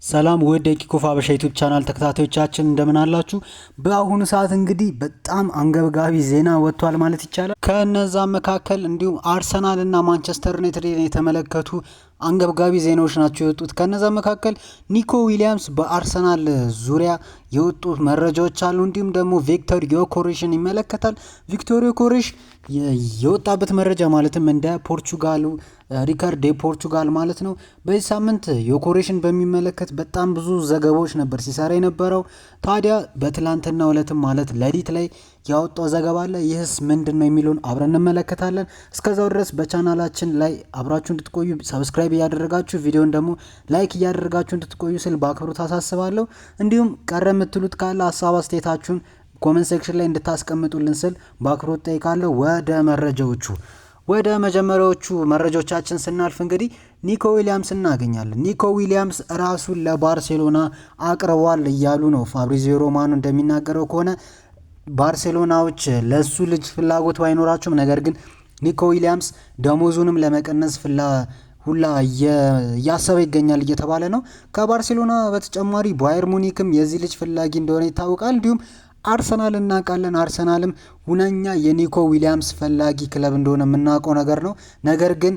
ሰላም ውድ የኪኮፍ ሀበሻ ዩቲዩብ ቻናል ተከታታዮቻችን፣ እንደምን አላችሁ? በአሁኑ ሰዓት እንግዲህ በጣም አንገብጋቢ ዜና ወጥቷል ማለት ይቻላል። ከነዛ መካከል እንዲሁም አርሰናል እና ማንቸስተር ዩናይትድን የተመለከቱ አንገብጋቢ ዜናዎች ናቸው የወጡት። ከነዛ መካከል ኒኮ ዊሊያምስ በአርሰናል ዙሪያ የወጡ መረጃዎች አሉ። እንዲሁም ደግሞ ቪክቶር ዮኮሬሽን ይመለከታል። ቪክቶር ዮኮሬሽ የወጣበት መረጃ ማለትም እንደ ፖርቹጋሉ ሪከርድ የፖርቹጋል ማለት ነው። በዚህ ሳምንት ዮኮሬሽን በሚመለከት በጣም ብዙ ዘገባዎች ነበር ሲሰራ የነበረው። ታዲያ በትላንትናው ዕለትም ማለት ሌሊት ላይ ያወጣው ዘገባ አለ። ይህስ ምንድን ነው የሚለውን አብረን እንመለከታለን። እስከዛው ድረስ በቻናላችን ላይ አብራችሁ እንድትቆዩ subscribe እያደረጋችሁ፣ ቪዲዮን ደግሞ like እያደረጋችሁ እንድትቆዩ ስል በአክብሮት አሳስባለሁ። እንዲሁም ቀረ የምትሉት ካለ ሀሳብ አስተያየታችሁን comment section ላይ እንድታስቀምጡልን ስል በአክብሮት ጠይቃለሁ። ወደ መረጃዎቹ፣ ወደ መጀመሪያዎቹ መረጃዎቻችን ስናልፍ እንግዲህ ኒኮ ዊሊያምስ እናገኛለን። ኒኮ ዊሊያምስ ራሱን ለባርሴሎና አቅርቧል እያሉ ነው። ፋብሪዚዮ ሮማኖ እንደሚናገረው ከሆነ ባርሴሎናዎች ለሱ ልጅ ፍላጎት ባይኖራቸውም ነገር ግን ኒኮ ዊሊያምስ ደሞዙንም ለመቀነስ ፍላ ሁላ እያሰበ ይገኛል እየተባለ ነው። ከባርሴሎና በተጨማሪ ባየር ሙኒክም የዚህ ልጅ ፈላጊ እንደሆነ ይታወቃል። እንዲሁም አርሰናል እናውቃለን። አርሰናልም ሁነኛ የኒኮ ዊሊያምስ ፈላጊ ክለብ እንደሆነ የምናውቀው ነገር ነው። ነገር ግን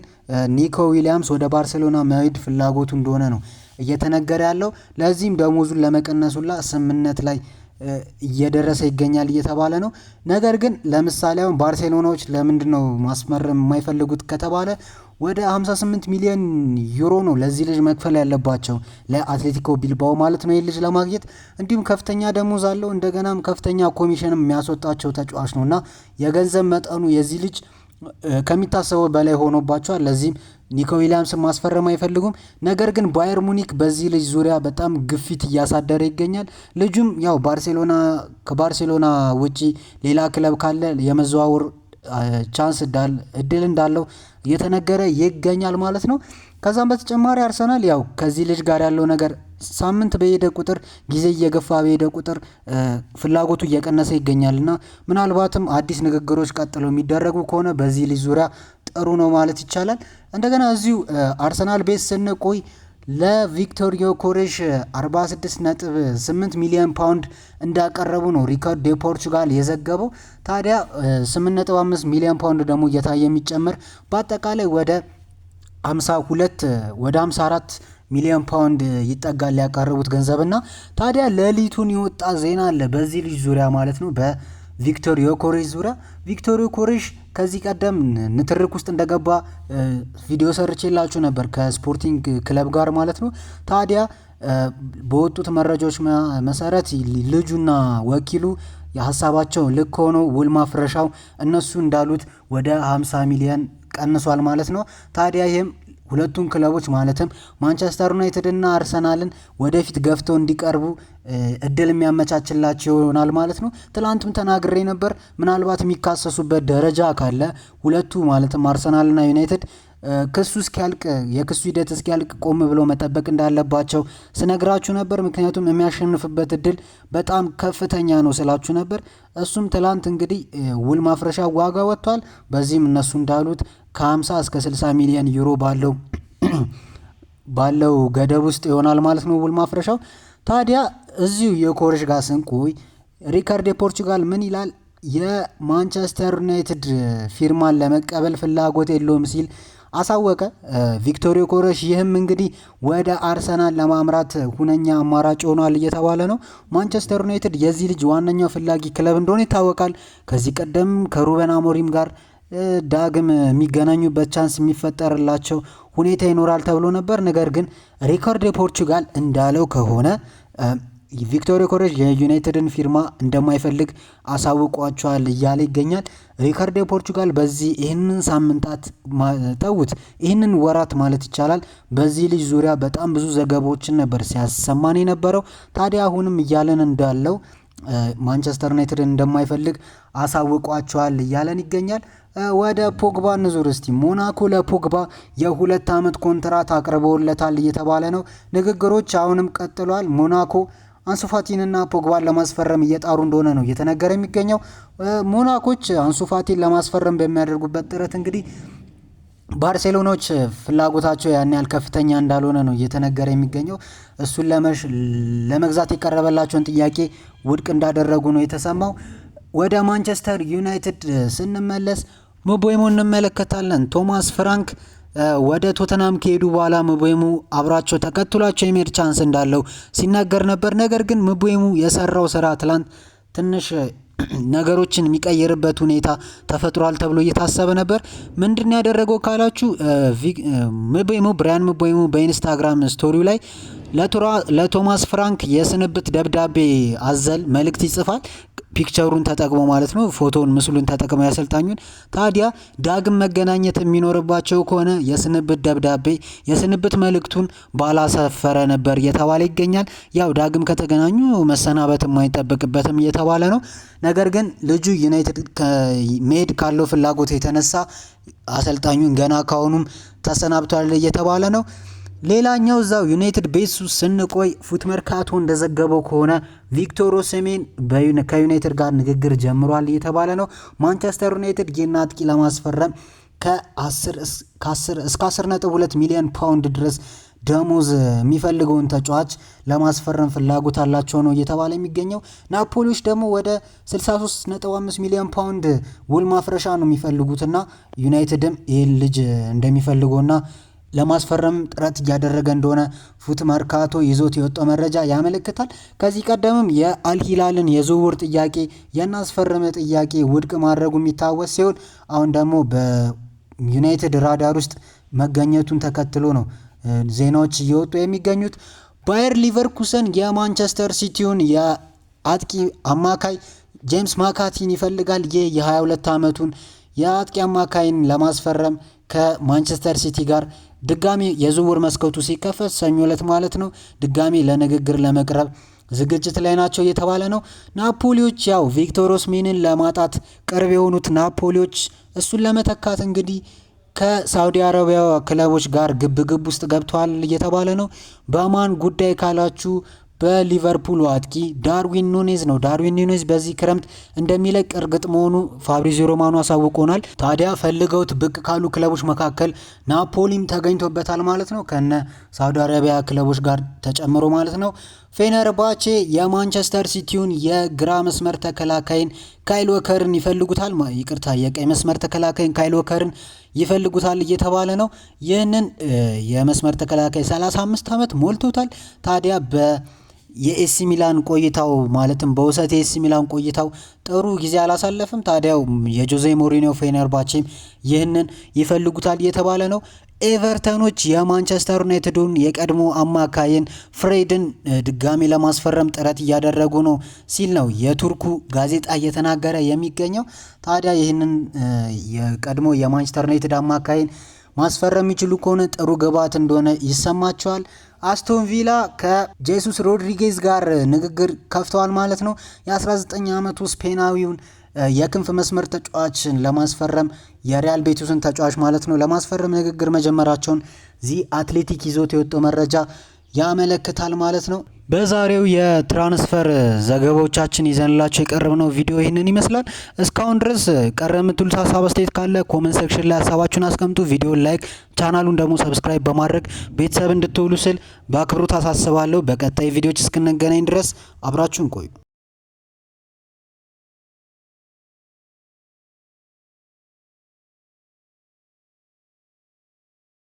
ኒኮ ዊሊያምስ ወደ ባርሴሎና መሄድ ፍላጎቱ እንደሆነ ነው እየተነገረ ያለው። ለዚህም ደሞዙን ለመቀነስ ሁላ ስምምነት ላይ እየደረሰ ይገኛል እየተባለ ነው። ነገር ግን ለምሳሌ አሁን ባርሴሎናዎች ለምንድን ነው ማስፈረም የማይፈልጉት ከተባለ ወደ 58 ሚሊዮን ዩሮ ነው ለዚህ ልጅ መክፈል ያለባቸው፣ ለአትሌቲኮ ቢልባኦ ማለት ነው፣ ይህ ልጅ ለማግኘት። እንዲሁም ከፍተኛ ደሞዝ አለው። እንደገናም ከፍተኛ ኮሚሽንም የሚያስወጣቸው ተጫዋች ነው እና የገንዘብ መጠኑ የዚህ ልጅ ከሚታሰበው በላይ ሆኖባቸዋል። ለዚህም ኒኮ ዊሊያምስን ማስፈረም አይፈልጉም። ነገር ግን ባየር ሙኒክ በዚህ ልጅ ዙሪያ በጣም ግፊት እያሳደረ ይገኛል። ልጁም ያው ባርሴሎና፣ ከባርሴሎና ውጪ ሌላ ክለብ ካለ የመዘዋወር chance እድል እንዳለው እየተነገረ ይገኛል ማለት ነው። ከዛም በተጨማሪ አርሰናል ያው ከዚህ ልጅ ጋር ያለው ነገር ሳምንት በሄደ ቁጥር፣ ጊዜ እየገፋ በሄደ ቁጥር ፍላጎቱ እየቀነሰ ይገኛል እና ምናልባትም አዲስ ንግግሮች ቀጥለው የሚደረጉ ከሆነ በዚህ ልጅ ዙሪያ ጥሩ ነው ማለት ይቻላል። እንደገና እዚሁ አርሰናል ቤት ስንቆይ ለቪክቶር ዮኮሬሽ 46.8 ሚሊዮን ፓውንድ እንዳቀረቡ ነው ሪከርድ የፖርቹጋል የዘገበው። ታዲያ 8.5 ሚሊዮን ፓውንድ ደግሞ እየታየ የሚጨምር በአጠቃላይ ወደ 52፣ ወደ 54 ሚሊዮን ፓውንድ ይጠጋል ያቀረቡት ገንዘብና ታዲያ ሌሊቱን የወጣ ዜና አለ በዚህ ልጅ ዙሪያ ማለት ነው፣ በቪክቶር ዮኮሬሽ ዙሪያ። ቪክቶር ዮኮሬሽ ከዚህ ቀደም ንትርክ ውስጥ እንደገባ ቪዲዮ ሰርቼላችሁ ነበር ከስፖርቲንግ ክለብ ጋር ማለት ነው። ታዲያ በወጡት መረጃዎች መሰረት ልጁና ወኪሉ የሀሳባቸው ልክ ሆኖ ውል ማፍረሻው እነሱ እንዳሉት ወደ 50 ሚሊዮን ቀንሷል ማለት ነው። ታዲያ ይህም ሁለቱን ክለቦች ማለትም ማንቸስተር ዩናይትድ እና አርሰናልን ወደፊት ገፍተው እንዲቀርቡ እድል የሚያመቻችላቸው ይሆናል ማለት ነው። ትላንትም ተናግሬ ነበር። ምናልባት የሚካሰሱበት ደረጃ ካለ ሁለቱ ማለትም አርሰናልና ዩናይትድ ክሱ እስኪያልቅ፣ የክሱ ሂደት እስኪያልቅ ቆም ብሎ መጠበቅ እንዳለባቸው ስነግራችሁ ነበር። ምክንያቱም የሚያሸንፍበት እድል በጣም ከፍተኛ ነው ስላችሁ ነበር። እሱም ትላንት እንግዲህ ውል ማፍረሻ ዋጋ ወጥቷል። በዚህም እነሱ እንዳሉት ከ50 እስከ 60 ሚሊዮን ዩሮ ባለው ገደብ ውስጥ ይሆናል ማለት ነው ውል ማፍረሻው። ታዲያ እዚሁ ዮኮሬሽ ጋር ስንቆይ ሪከርድ የፖርቹጋል ምን ይላል? የማንቸስተር ዩናይትድ ፊርማን ለመቀበል ፍላጎት የለውም ሲል አሳወቀ ቪክቶር ዮኮሬሽ። ይህም እንግዲህ ወደ አርሰናል ለማምራት ሁነኛ አማራጭ ሆኗል እየተባለ ነው። ማንቸስተር ዩናይትድ የዚህ ልጅ ዋነኛው ፈላጊ ክለብ እንደሆነ ይታወቃል። ከዚህ ቀደም ከሩበን አሞሪም ጋር ዳግም የሚገናኙበት chance የሚፈጠርላቸው ሁኔታ ይኖራል ተብሎ ነበር። ነገር ግን ሪከርድ የፖርቹጋል እንዳለው ከሆነ ቪክቶር ዮኮሬሽ የዩናይትድን ፊርማ እንደማይፈልግ አሳውቋቸዋል እያለ ይገኛል። ሪከርድ የፖርቹጋል በዚህ ይህንን ሳምንታት ተዉት፣ ይህንን ወራት ማለት ይቻላል በዚህ ልጅ ዙሪያ በጣም ብዙ ዘገባዎችን ነበር ሲያሰማን የነበረው። ታዲያ አሁንም እያለን እንዳለው ማንቸስተር ዩናይትድን እንደማይፈልግ አሳውቋቸዋል እያለን ይገኛል። ወደ ፖግባ እንዙር እስቲ። ሞናኮ ለፖግባ የ2 ዓመት ኮንትራት አቅርበውለታል እየተባለ ነው። ንግግሮች አሁንም ቀጥሏል። ሞናኮ አንሱ ፋቲንና ፖግባን ለማስፈረም እየጣሩ እንደሆነ ነው እየተነገረ የሚገኘው። ሞናኮች አንሱ ፋቲን ለማስፈረም በሚያደርጉበት ጥረት እንግዲህ ባርሴሎናዎች ፍላጎታቸው ያን ያህል ከፍተኛ እንዳልሆነ ነው እየተነገረ የሚገኘው። እሱን ለመግዛት የቀረበላቸውን ጥያቄ ውድቅ እንዳደረጉ ነው የተሰማው። ወደ ማንቸስተር ዩናይትድ ስንመለስ ምቦይሞ እንመለከታለን። ቶማስ ፍራንክ ወደ ቶተናም ከሄዱ በኋላ ምቦይሙ አብሯቸው ተከትሏቸው የመሄድ chance እንዳለው ሲናገር ነበር። ነገር ግን ምቦይሙ የሰራው ስራ ትላንት ትንሽ ነገሮችን የሚቀይርበት ሁኔታ ተፈጥሯል ተብሎ እየታሰበ ነበር። ምንድን ያደረገው ካላችሁ ምቦይሙ ብራያን ምቦይሙ በኢንስታግራም story ው ላይ ለቶማስ ፍራንክ የስንብት ደብዳቤ አዘል መልእክት ይጽፋል። Picture ኡን ተጠቅሞ ማለት ነው፣ ፎቶውን ምስሉን ተጠቅሞ ያሰልጣኙን። ታዲያ ዳግም መገናኘት የሚኖርባቸው ከሆነ የስንብት ደብዳቤ የስንብት መልእክቱን ባላሰፈረ ነበር እየተባለ ይገኛል። ያው ዳግም ከተገናኙ መሰናበት የማይጠበቅበትም እየተባለ ነው። ነገር ግን ልጁ ዩናይትድ መሄድ ካለው ፍላጎት የተነሳ አሰልጣኙን ገና ካሁኑም ተሰናብቷል እየተባለ ነው። ሌላኛው እዛው ዩናይትድ ቤት ስንቆይ ፉት መርካቶ እንደዘገበው ከሆነ ቪክቶር ኦሲሜን ከዩናይትድ ጋር ንግግር ጀምሯል እየተባለ ነው። ማንቸስተር ዩናይትድ ይህን አጥቂ ለማስፈረም ከ10 እስከ 10.2 ሚሊዮን ፓውንድ ድረስ ደሞዝ የሚፈልገውን ተጫዋች ለማስፈረም ፍላጎት አላቸው ነው እየተባለ የሚገኘው። ናፖሊዎች ደግሞ ወደ 63.5 ሚሊዮን ፓውንድ ውል ማፍረሻ ነው የሚፈልጉትና ዩናይትድም ይህን ልጅ እንደሚፈልገውና ለማስፈረም ጥረት እያደረገ እንደሆነ ፉት መርካቶ ይዞት የወጣው መረጃ ያመለክታል። ከዚህ ቀደምም የአልሂላልን የዝውውር ጥያቄ የናስፈርም ጥያቄ ውድቅ ማድረጉ የሚታወስ ሲሆን አሁን ደግሞ በዩናይትድ ራዳር ውስጥ መገኘቱን ተከትሎ ነው ዜናዎች እየወጡ የሚገኙት። ባየር ሊቨርኩሰን የማንቸስተር ሲቲውን የአጥቂ አማካይ ጄምስ ማካቲን ይፈልጋል። ይህ የ22 ዓመቱን የአጥቂ አማካይን ለማስፈረም ከማንቸስተር ሲቲ ጋር ድጋሚ የዝውውር መስኮቱ ሲከፈት ሰኞ ዕለት ማለት ነው ድጋሚ ለንግግር ለመቅረብ ዝግጅት ላይ ናቸው እየተባለ ነው። ናፖሊዎች ያው ቪክቶር ኦስሜንን ለማጣት ቅርብ የሆኑት ናፖሊዎች እሱን ለመተካት እንግዲህ ከሳውዲ አረቢያ ክለቦች ጋር ግብግብ ውስጥ ገብተዋል እየተባለ ነው። በማን ጉዳይ ካላችሁ በሊቨርፑል አጥቂ ዳርዊን ኑኔዝ ነው። ዳርዊን ኑኔዝ በዚህ ክረምት እንደሚለቅ እርግጥ መሆኑ ፋብሪዚዮ ሮማኖ አሳውቆናል። ታዲያ ፈልገውት ብቅ ካሉ ክለቦች መካከል ናፖሊም ተገኝቶበታል ማለት ነው፣ ከነ ሳውዲ አረቢያ ክለቦች ጋር ተጨምሮ ማለት ነው። ፌነርባቼ የማንቸስተር ሲቲውን የግራ መስመር ተከላካይን ካይል ወከርን ይፈልጉታል። ይቅርታ፣ የቀኝ መስመር ተከላካይን ካይል ወከርን ይፈልጉታል እየተባለ ነው። ይህንን የመስመር ተከላካይ 35 ዓመት ሞልቶታል። ታዲያ የኤሲ ሚላን ቆይታው ማለትም በውሰት የኤሲ ሚላን ቆይታው ጥሩ ጊዜ አላሳለፍም። ታዲያው የጆዜ ሞሪኒዮ ፌነርባቼም ይህንን ይፈልጉታል እየተባለ ነው። ኤቨርተኖች የማንቸስተር ዩናይትዱን የቀድሞ አማካይን ፍሬድን ድጋሚ ለማስፈረም ጥረት እያደረጉ ነው ሲል ነው የቱርኩ ጋዜጣ እየተናገረ የሚገኘው። ታዲያ ይህንን የቀድሞ የማንቸስተር ዩናይትድ አማካይን ማስፈረም የሚችሉ ከሆነ ጥሩ ግብዓት እንደሆነ ይሰማቸዋል። አስቶን ቪላ ከጄሱስ ሮድሪጌዝ ጋር ንግግር ከፍተዋል ማለት ነው። የ19 ዓመቱ ስፔናዊውን የክንፍ መስመር ተጫዋችን ለማስፈረም የሪያል ቤቲስን ተጫዋች ማለት ነው ለማስፈረም ንግግር መጀመራቸውን ዚ አትሌቲክ ይዞት የወጣው መረጃ ያመለክታል ማለት ነው። በዛሬው የ transfer ዘገባዎቻችን ይዘንላችሁ የቀረብነው ቪዲዮ ይህንን ይመስላል። እስካሁን ድረስ ቀረ የምትሉት ሀሳብ አስተያየት ካለ comment section ላይ ሀሳባችሁን አስቀምጡ። ቪዲዮ like፣ ቻናሉን ደግሞ subscribe በማድረግ ቤተሰብ እንድትውሉ ስል በአክብሮት አሳስባለሁ። በቀጣይ ቪዲዮዎች እስክንገናኝ ድረስ አብራችሁን ቆዩ።